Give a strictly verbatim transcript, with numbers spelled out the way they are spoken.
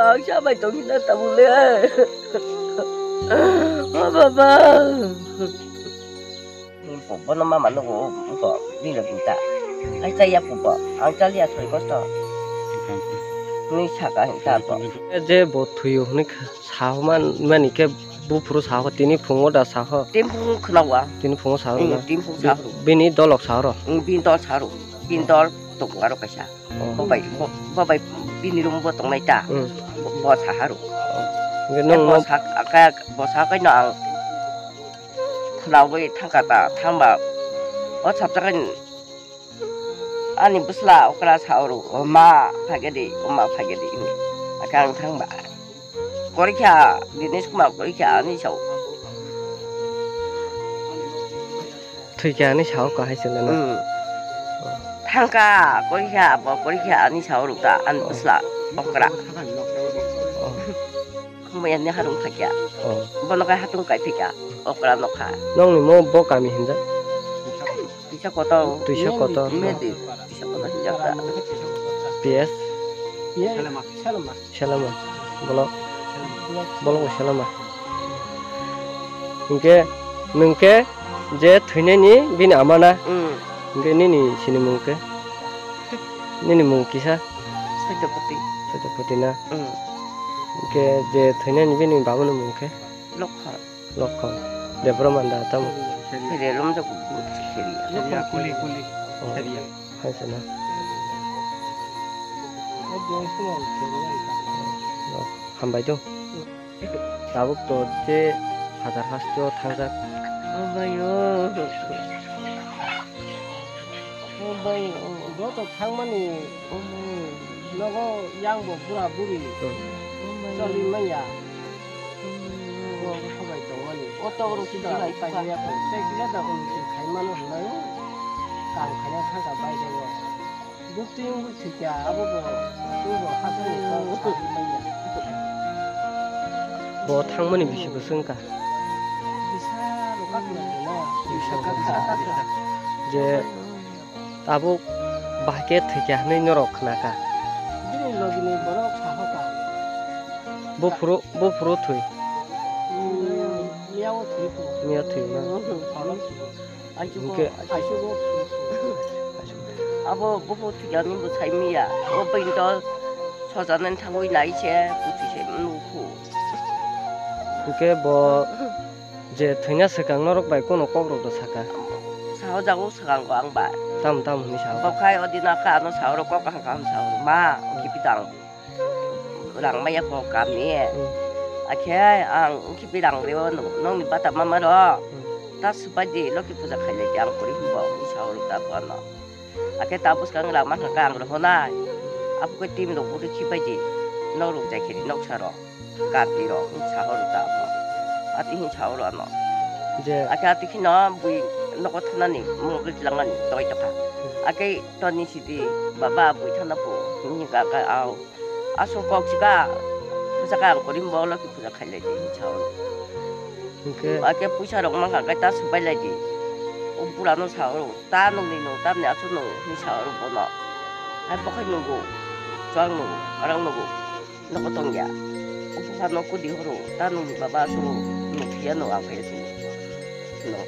Ang sa bai tong hina tabuk le. O baba. Ni po bono mama no ko ko ni lo ta. Ai cha ya po po. Ang cha liya soi kosto. Ni saka hin ta po. Je bo thuyo ni kha. Sahoman mani khe buphuru saho tini phungo da saho. Tin phung khnawa. Tini phungo saho Hmm, na. Tin phung Bi- saho. Bini dolok saho ro. Hmm, bin dol saho. Bin dol tok aro kaisa. Oh. Bobai bo- bobai bini room bo tongnai ta. Hmm. Bo- bo saharu. Hingke Nang nung bo mo- sak aka bo sakai no ang khnawi thangka ta thangba. O saptakan Ani bwsla okra sauru, "O ma, phagedi, o ma, phagedi," hwnwi. Aka ang thangba. Korikha, Dinesh Kumar korikha ani sao. Thwikha ani sao kahai se lana. Hmm. Thangka, korikha, bo korikha ani sao rukha, ani bwsla okra. Oh. Khumbai ani harung phakya. Oh. Bono kai hatung kai phikya, okra nokha. Nongni mo bo kami hinja? Tisa kotor. Tisa kotor. Medi. Tisa kotor hinjakha. P S? Selama. Selama. Bolo. Bolo selama. Hingke, nungke je thwinani bini amana. Mm. Hingke nini sini mungke. Nini mung kisa? Saitapati. Saitapati na. Mm. Hingke je thwinani bini babani mungke? Lokha. Lokha. Debra manda tamo. Kheria lom jak kheria. Kheria, kuli, kuli. Oh. Kheria. Hai sana. Oh, hambai do. Tabuk to je hazar hasto thangjak. Hambai o. Bo to thangmani nogo yang bo bura buri choli manya. Bo khabai tongmani. O to oro kisa bai kisa da oro kisa khaimano hwnai. Kam khaina thangka bai de bo. Bukti yung bukti kya abo bo. Bo hasani kok choli manya. Bo thangmani bisi bwswng ka. Bisa rokak na. Bisa kak. Je Tabuk bahai khe thwikha hwnwi norok khnakha. Bini logini borok sahoka. Buphuru, buphuru thwi. Hmm, miyao thwi pho. Miya thwi na. Hmm, kono thwi. Hingke Aisugo thwi pho. Abo buphuru thwikha hwnwi bo sai miya. O bini to sojanani thangwi nai se, puthi se nukhu. Hingke bo Je thwina swkang norok bai kono kokrok do saka. Sao jago swkang ko ang bai. Tam tam hwnwi sao. Bokhai o dina kha ano sao ro kok kaham kaham sao ro. Ma, kipi tang. Rang maya ko kam ni. Hmm. Akhe ang kipi rang reo nong ni bata mama ro. Hmm. Ta supai di loki puja khai le ang kuri himbo ni sao ro ta ko ano. Akhe ta bwskang rang ma kha ang ro honai. Apo ko tim ro buri khipai di. Norok jai khiri nok saro. Kati rok wng sahoro ta abo. Ati hwn sahoro ano. Je. Ake ati khino bui nogo thanani mungwi langani doi tokha. Ake toni sidi baba bui thana po hwnwi ka ka au. Aswk kok sika puja ka ang kori mbo loki puja khailai di hwn sahoro. Hwnkhe. Ake puisa rok mangka kai ta subai lai di. O pura no sahoro ta nungni nung tamni aswk nung hwn sahoro bono. Hai bokhai nungo. Chwng nungo. Arang nungo. Nogo tongya. Omo sano kudi horo, ta nungni baba aswk nukya no ang phaiya sini. No.